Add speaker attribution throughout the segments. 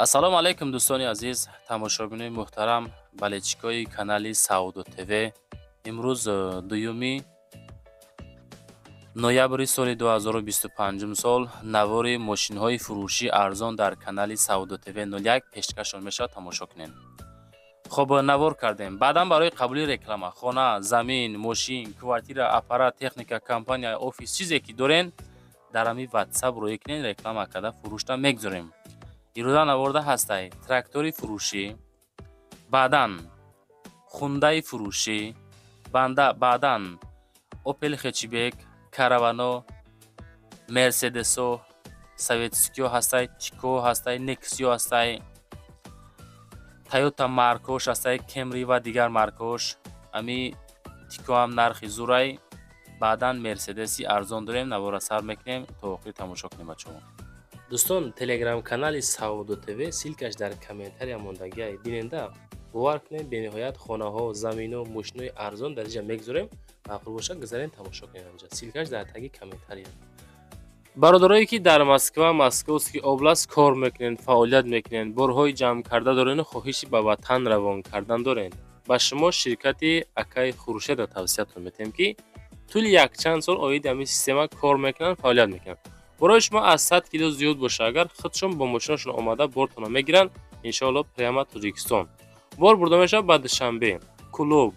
Speaker 1: Ассалому алайкум, дӯстони азиз, тамошобинони муҳтарам, болельщикои канали Савдо ТВ. Имрӯз 2 ноябри соли 2025 сол навори мошинҳои фурӯшии арзон дар канали Савдо ТВ 01 пешкашон мешавад, тамошо кунед. Хоб, навор кардем. Баъдан барои қабули реклама, хона, замин, мошин, квартира, аппарат, техника, компания, офис, чизе ки дорен, дар ҳамин Ватсап роӣ кунед, реклама карда фурӯшта мегузорем. Ирӯза наворда ҳастай трактори фурӯшӣ, баъдан Хундаи фурӯшӣ, баъдан Опел хэтчбек, каравано, Мерседесо, советскиё ҳастай, Тико ҳастай, Нексиё ҳастай, Тойота маркош ҳастай, Кемри ва дигар маркош. Ами Тикоам нархи зурай. Баъдан Мерседеси арзон дорем. Навора сар мекунем, то охир тамошо кунем, бачаҳо. Дӯстон, телеграм-канали Савдо ТВ, ссылкаш дар комментария мондагиай, биненда. Бовар кунед, бениҳоят хонаҳо, замино, мошинои арзон дар инҷа мегузорем. Маъқул бошад, гузарен, тамошо кунед анҷа, ссылкаш дар таги комментария. Бародарое ки дар Москва, Московский область кор мекунед, фаъолият мекунед, борҳои ҷамъ карда дорену хоҳиши ба ватан равон кардан доред, ба шумо ширкати акаи Хуршеда тавсиятон метиҳем, ки тӯли якчанд сол оиди ҳамин система кор мекунанд, фаъолият мекунанд. Борои шумо аз 100 кило зиёд боша агар, худшон бо мошинашон омада бортонро мегиранд, иншоалло, прямо Тоҷикистон бор бурда мешавад. Ба Душанбе, Кӯлоб,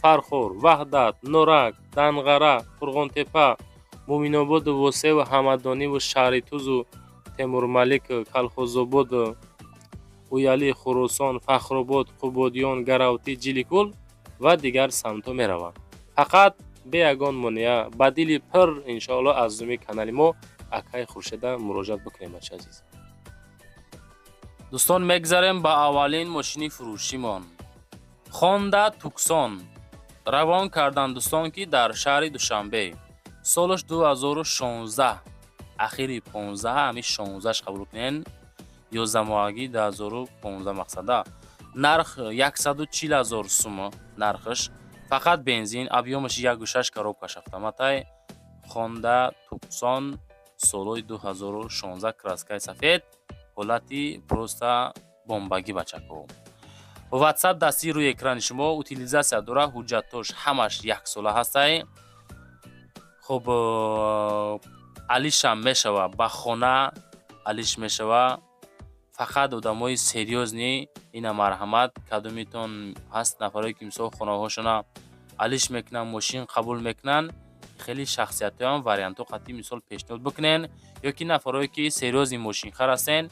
Speaker 1: Фархор, Ваҳдат, Норак, Данғара, Қурғонтепа, Муъминободу Восеъу Ҳамадониву Шаҳритузу Темурмалик, Калхозободу Уялӣ, Хуросон, Фахробод, Қубодиён, Гаравтӣ, Ҷиликул ва дигар самтҳо мераванд. Фақат бе ягон монеа, ба дили пир, иншоалло, аз номи канали мо акаи Хуршеда муроҷиат бикунем, бача азиз. Дӯстон, мегзарем ба аввалин мошини фурӯшимон. Хонда Туксон равон кардан, дӯстон, ки дар шаҳри Душанбе, солаш 2016, ахири 15, ҳами 16 қабул кунен, 11 моҳагӣ 2015 мақсада. Нарх 140 ҳазор сума нархаш, фақат бензин, объёмаш 1,6, коробкаш автоматай. Хонда Туксон солҳои 2016, краскаи сафед, ҳолати просто бомбагӣ, бачако. Ватсап дастии рӯи экрани шумо. Утилизация дора, ҳуҷҷатош ҳамаш яксола ҳастай. Хуб, алишам мешава, ба хона алиш мешава. Фақат одамои серьёзный ина марҳамат. Кадомитон ҳаст нафарое ки мисол хонаҳошона алиш мекунанд, мошин қабул мекунанд, хеле шахсиятҳоям вариантҳо қатъи мисол пешниҳод бикунен, ё ки нафарое ки серьёзный мошинхар ҳастен,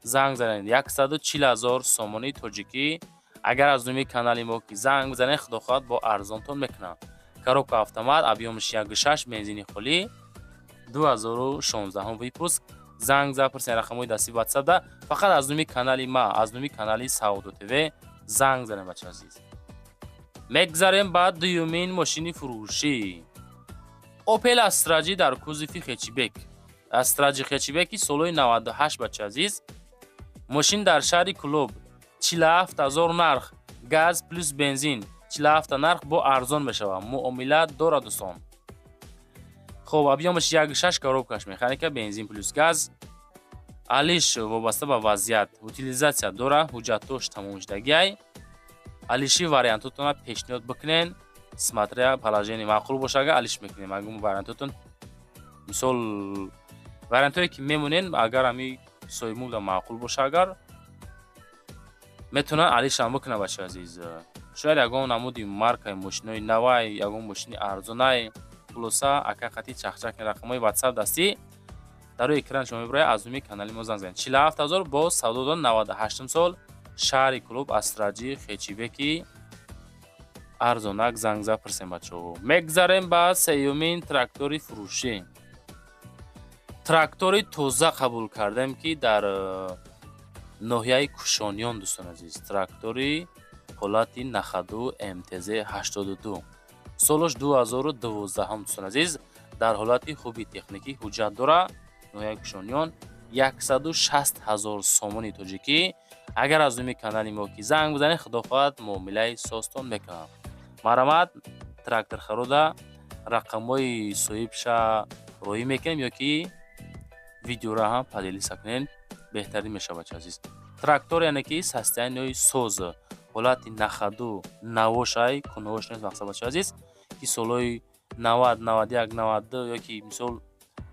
Speaker 1: занг занед. 140 ҳазор сомонии тоҷикӣ. Агар аз номи канали мо ки занг бизанед, худо хоҳад, бо арзонтон мекунам. Коробка автомат, объёмаш 1,6, бензини холӣ, 2016 выпуск. Занг за пурсен рақамҳои дастии ватсапда. Фақат аз номи канали ма, аз номи канали Савдо ТВ занг занем, бача азиз. Мегзарем ба дуюмин мошини фурӯшӣ. Опел Астра Ҷи дар кузови хэтчбек, Астра Ҷи хэтчбеки солҳои 98, бача азиз. Мошин дар шаҳри Кӯлоб, 47 ҳазор нарх, газ плюс бензин, 47 нарх, бо арзон мешавад, муомила дорад, дӯстон. Хоб, объёмаш 1,6, коробкаш механика, бензин плюс газ, алиш вобаста ба вазъият, утилизация дора, ҳуҷҷатош тамомшудагиай. Алиши вариантотона пешниҳод бикунен, смотря положение, маъқул боша агар, алиш мекунем. Агар вариантотон, мисол, вариантое ки мемонен, агар ҳами соҳибмулка маъқул боша агар, метавонад алишам бикунад, бачаи азиз. Шояд ягон намуди маркаи мошинои навай, ягон мошини арзонай. Хулоса, ака қати чахчак. Рақамҳои ватсап дастӣ дар рӯи экран шумо мебарояд. Аз номи канали мо занг занед. 47 ҳазор бо савдо дод, 98 сол, шаҳри Кӯлоб, Астра Ҷи хэтчбеки арзонак. Занг за пурсем, бачаҳо. Мегзарем ба сеюмин трактори фурӯшӣ. Трактори тоза қабул кардем, ки дар ноҳияи Кушониён, дӯстон азиз. Трактори ҳолати на ходу, МТЗ 82, солаш 2012, дӯстон азиз, дар ҳолати хуби техникӣ, ҳуҷҷат дора, ноҳияи Кушониён, 160 ҳазор сомони тоҷикӣ. Агар аз номи канали мо ки занг бизанед, худо хоҳад, муомилаи созтон мекунам. Марҳамат, тракторхарода рақамҳои соҳибша роҳӣ мекунем, ё ки видеоро ҳам поделиться кунед, беҳтарин мешавад, бача азиз. Трактор, яъне ки состояние соз, ҳолати на ходу навошай, кунош нест. Мақсад, бачаҳои азиз, ки солҳои 90, 91, 92 ё ки мисол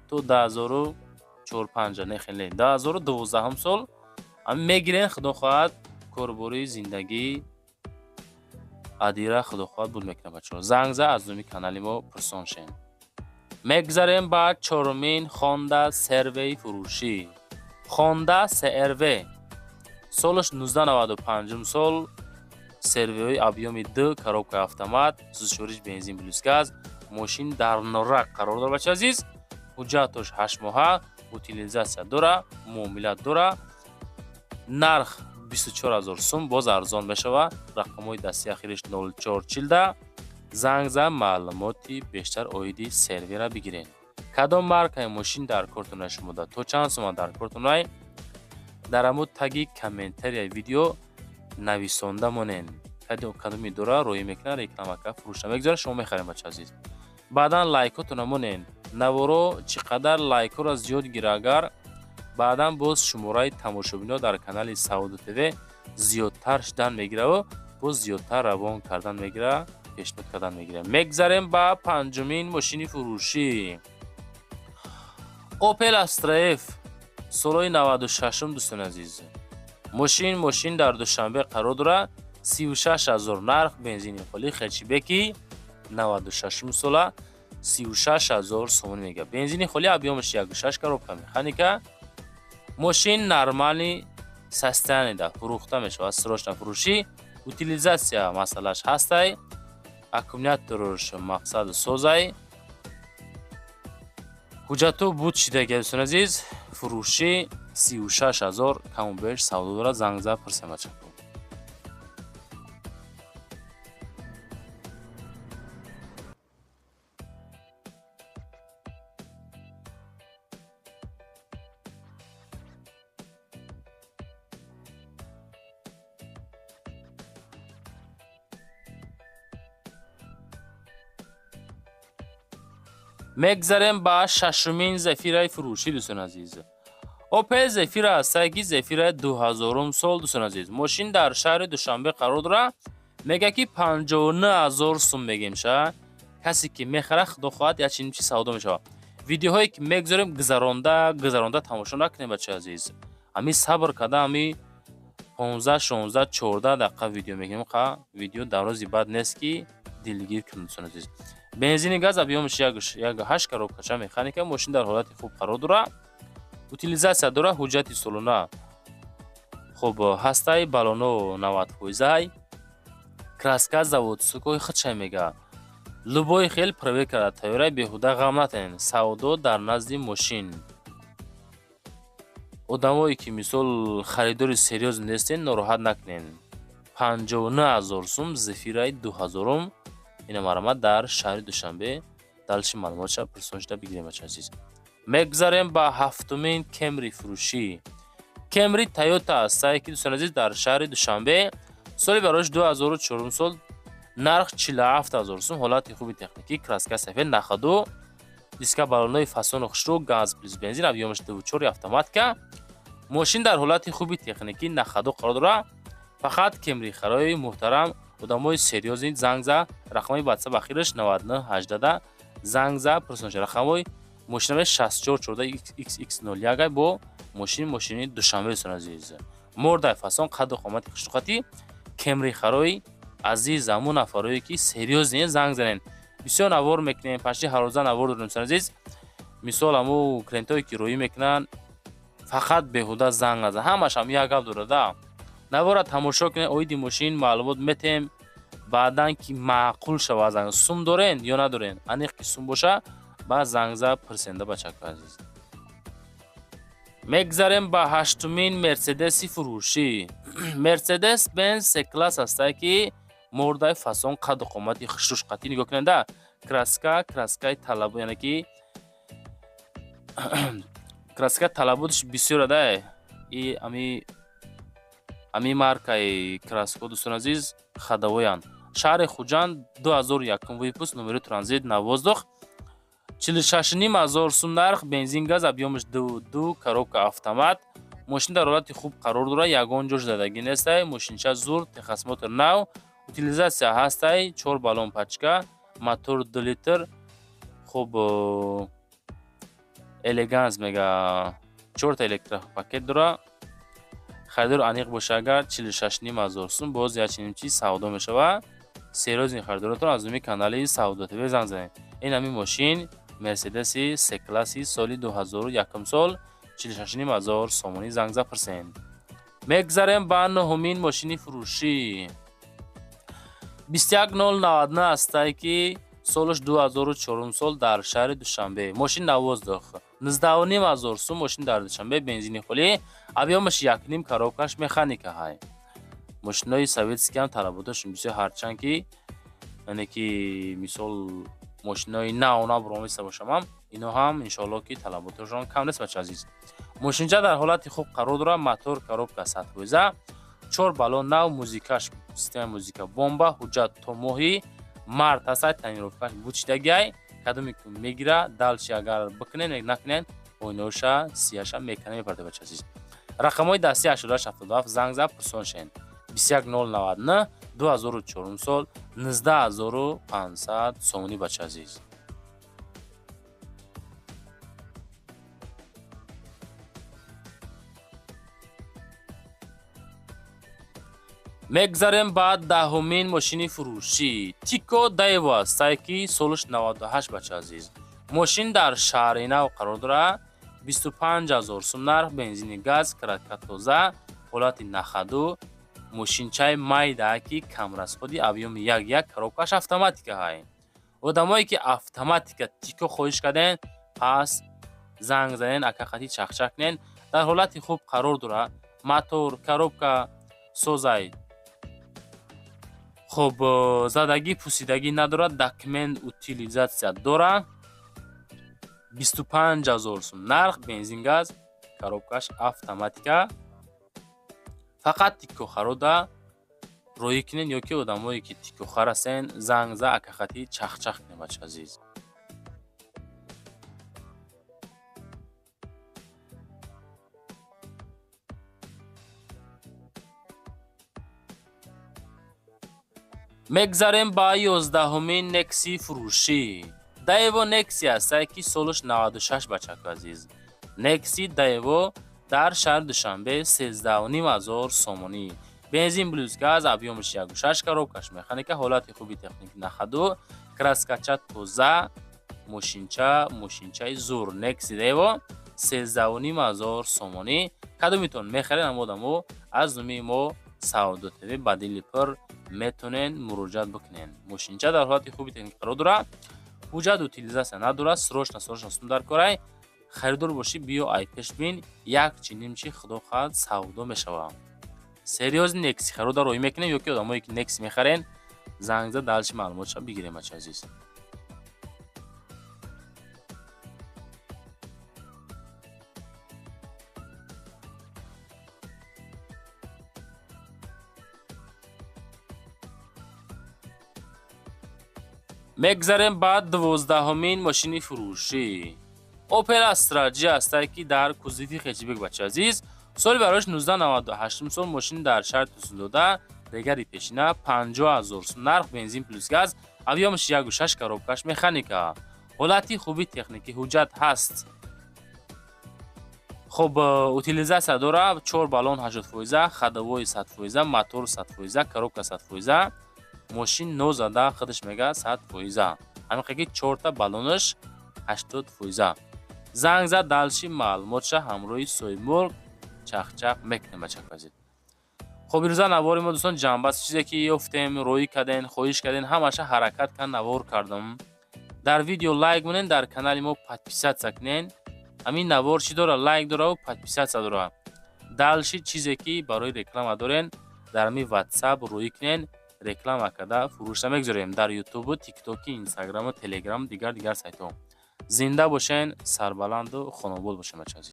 Speaker 1: то 2004-панҷа, не, хеле, 2012-ум сол ҳами мегирен, худо хоҳад, корбори зиндагӣ адира, худо хоҳад, буд мекунад. Бачаҳо, занг за, аз номи канали мо пурсон шем. Мегузарем ба чорумин Хонда СРВ фурӯшӣ. Хонда СРВ, солаш 1995 сол, СРВҳои объёми д, коробкаи автомат, сӯзишвориш бензин плюс газ. Мошин дар Норак қарор дорад, бачаи азиз. Ҳуҷҷатош 8 моҳа, утилизация дора, муомила дора. Нарх 24 000 сум, боз арзон мешавад. Рақамҳои дастии ахириш 0440. Занг за, маълумоти бештар оиди СРВра бигиред. Кадом маркаи мошин дар кортонай шумода, то чанд сома дар кортонай, дар ҳамун таги комментарияи видео нависонда монен. Кадоми дора роҳӣ мекунад, рекламака фурӯшта мегузорад, шумо мехарем, бача азиз. Баъдан лайкотона монен. Наворо чӣ қадар лайкҳоро зиёд гира, агар баъдан боз шумораи тамошобино дар канали Савдо ТВ зиёдтар шудан мегираву боз зиёдтар равон кардан мегира, пешниҳод кардан мегира. Мегузарем ба панҷумин мошини фурӯшӣ. Опел Астра Ф, солҳои 96-ум. Дӯстони азиз, мошин дар Душанбе қарор дорад. 36 000 нарх, бензини холӣ, хэтчбеки 96-ум сола, 36 000 сомонӣ мега. Бензини холӣ, объёмаш 1,6, коробка механика. Мошин нормальный состояние фурӯхта мешавад, срочно фурӯшӣ. Утилизация масъалаш ҳастай, аккумуляторш мақсаду созай, ҳуҷҷатҳо буд шидаги. Дӯстони азиз, фурӯшӣ, 36 000, каму беш савдо дорад. Занг за, пурсем, бачако. Мегзарем ба шашумин Зефираи фурӯшӣ. Дӯстони азиз, Опел Зефира ҳастае, ки Зефираи 2000-ум сол. Дӯстони азиз, мошин дар шаҳри Душанбе қарор дорад. Мега, ки 59 000 сум мегем ша. Касе ки мехара, худо хоҳад, як чунин чи савдо мешавад. Видеоҳое ки мегузорем, гузаронда гузаронда тамошо накунем, бачаи азиз. Ҳами сабр карда, ҳами 15, 16, 14 дақиқа видео мегирем. Қа видео дарози бад нест, ки дилгир кунед. Дӯстони азиз, бензини газ, объёмаш 1,8, коробкача механика. Мошин дар ҳолати хуб қарор дорад, утилизация дорад, ҳуҷҷати солона хуб ҳастаи, баллоно 90 фоизай, краска заводской худшай мега. Любой хел проверка тайёрай, беҳуда ғам натанед. Савдо дар назди мошин. Одамое ки мисол харидори серьёз нестен, нороҳат накунед. 59 000 сум, Зефираи 2000-ум. Ина марамат дар шаҳри Душанбе. Дальше маълумотша пурсон шуда бигирем, бача азиз. Мегузарем ба ҳафтумин Кемри фурӯшӣ. Кемри Тойота ҳастае, ки, дӯстони азиз, дар шаҳри Душанбе, соли барош 2004 сол, нарх 47 000 сум, ҳолати хуби техникӣ, краска сафед, на ходу, диска баллонои фасону хушрӯ, газ плюс бензин, объёмаш 2,4, автоматка. Мошин дар ҳолати хуби техникӣ, на ходу қарор дорад. Фақат кемрихарои муҳтарам, одамои серьёзный занг за. Рақамои ватсап ахираш 9918, занг за, пурсонша. Рақамои мошинаме 6414 xx01 бо мошини Душанбе. Дӯстони азиз, мордай фасон, қадду қомати хушрӯхатӣ. Кемрихарои азиз, ҳамун нафарое ки серьёзный, занг занед. Бисёр навор мекунем, почти ҳаррӯза навор дорем. Дӯстони азиз, мисол, ҳамун клиентое ки роӣ мекунанд, фақат беҳуда занг назан. Ҳамаш ҳам як гап дорада. Навора тамошо кунед, оиди мошин маълумот метем. Баъдан ки маъқул шавад, занг. Сум дорен ё надорен, аниқ ки сум боша, баъд занг за, пурсенда, бачако азиз. Мегзарем ба ҳаштумин Мерседеси фурӯшӣ. Мерседес Бенз С класс ҳастае, ки мордаи фасон, қадду қомати хушрӯш қатӣ. Нигоҳ кунеда, краска, краскаи талаб, яъне ки краска талаботаш бисёр ада. И ами маркаи краска, дӯстони азиз, ходовоянд. Шаҳри Хуҷанд, 2001 выпуск, номери транзит на воздух, 46 500 сум нарх, бензин газ, объёмаш 2,2, коробка автомат. Мошин дар ҳолати хуб қарор дорад, ягон ҷош задагӣ нестай. Мошинча зур, техосмотр нав, утилизация ҳастай, чор баллон пачка, мотор 2 литр. Хуб, элеганс мега, чорта электропакет дора. Харидор аниқ боша агар, 46,5 ҳазор сум, боз як чунин чиз савдо мешавад. Серьёзный харидоротон аз номи канали Савдо ТВ занг занед. Ин ҳамин мошин Мерседеси С класси соли 2001 сол, 46,5 ҳазор сомонӣ, занг за пурсен. Мегзарем ба нуҳумин мошини фурӯшӣ. 21099 ҳастае, ки солаш 2004 сол, дар шаҳри Душанбе. Мошин на воздух, 19,5 ҳазор сум. Мошин дар Душанбе, бензини холӣ, объёмаш 1,5, коробкаш механика ҳай. Мошинои советский ҳам талаботашон бисёр, ҳарчанд ки яъне ки мисол мошинои нав набуромиста бошамам, ино ҳам иншоалло ки талаботашон кам нест, бача азиз. Мошинча дар ҳолати хуб қарор дорад, мотор, коробка 100%, чор баллон нав, музикаш, системаи музика бомба. Ҳуҷҷат то моҳи март ҳастад, тонировкаш бучидагиай. Кадоме ки мегира, дальше агар бикунен, накунен, оинаоша сияша мекана, мепарда, бача азиз. Рақамҳои дастӣ 8877, занг зад, пурсон шен. 21099, 2004 сол, 19 500 сомонӣ, бача азиз. Мегзарем ба даҳумин мошини фурӯшӣ. Тико Даево ҳастае, ки солаш 98, бача азиз. Мошин дар шаҳри нав қарор дорад. 25 ҳазор сум нарх, бензини газ, краска тоза, ҳолати на ходу. Мошинчаи майдаа, ки камрасходи, объёми 1,1, коробкаш автоматика ҳай. Одамое ки автоматика Тико хоҳиш карден, пас занг занен, акақати чахчах кунен. Дар ҳолати хуб қарор дорад, мотор, коробка созай. Хуб, задагӣ, пусидагӣ надорад, документ, утилизация дорад. 25 ҳазор сум нарх, бензин газ, коробкаш автоматика. Фақат тикохарода роҳӣ кунен ё ки одамое ки тикохар ҳастен, занг за, акахати чахчах кунен, бача азиз. Мегзарем ба 11-умин Некси фурӯшӣ. Даево Некси ҳастае, ки солаш 96, бачаку азиз. Некси Даево дар шаҳри Душанбе, 13,5 ҳазор сомонӣ, бензин плюс газ, объёмаш 1,6, коробкаш механика, ҳолати хуби техникӣ, на ходу, краскача тоза. Мошинча мошинчаи зур, Некси Даево, 13,5 ҳазор сомонӣ. Кадомитон мехаред, ам одамо аз номи мо Савдо ТВ ба дили пур метонен муроҷиат бикунен. Мошинча дар ҳолати хуби техникӣ қарор дорад, ҳуҷҷат, утилизация надорад. Срочно, срочно сум дар корай, харидор бошӣ, биё, ай пеш бин, як чи нимчи худо хоҳад савдо мешавад. Серьёзный Некси харода роҳӣ мекунем ё ки одамое ки Некси мехарен, занг зад, дальше маълумотша бигирем, бача азиз. Мегзарем ба 12-умин мошини фурӯшӣ. Опел Астра Ҷи ҳастае, ки дар кузови хэтчбек, бача азиз. Соли барош 1998 сол. Мошин дар шаҳри Турсунзода, регари пешина, 50 ҳазор сум нарх, бензин плюс газ, объёмаш 1,6, коробкаш механика, ҳолати хуби техникӣ, ҳуҷҷат ҳаст. Хуб, утилизация дора, чор баллон 80%, ходовой 100%, мотор 100%, коробка 100%. Мошин нозада, худаш мега 100%. Ҳамин ки чорта баллонаш 80%. Занг зад, дальше маълумотша ҳамроҳи соҳибмулк чахчах мекунем, бачако азиз. Хоб, ирӯза навори мо, дӯстон, ҷамъбаст. Чизе ки ёфтем, роҳӣ кардем, хоҳиш кардем, ҳамаша ҳаракат кан навор кардам. Дар видео лайк монен, дар канали мо подписаться кунен. Ҳамин навор чӣ дора? Лайк дораву подписаться дора. Дальше чизе ки барои реклама дорен, дар ҳамин Ватсап роҳӣ кунен, реклама карда фурӯшта мегузорем дар Ютубу, Тиктоки, Инстаграму, Телеграму, дигар дигар сайтҳо. Зинда бошен, сарбаланду хонобод бошен, бача азиз.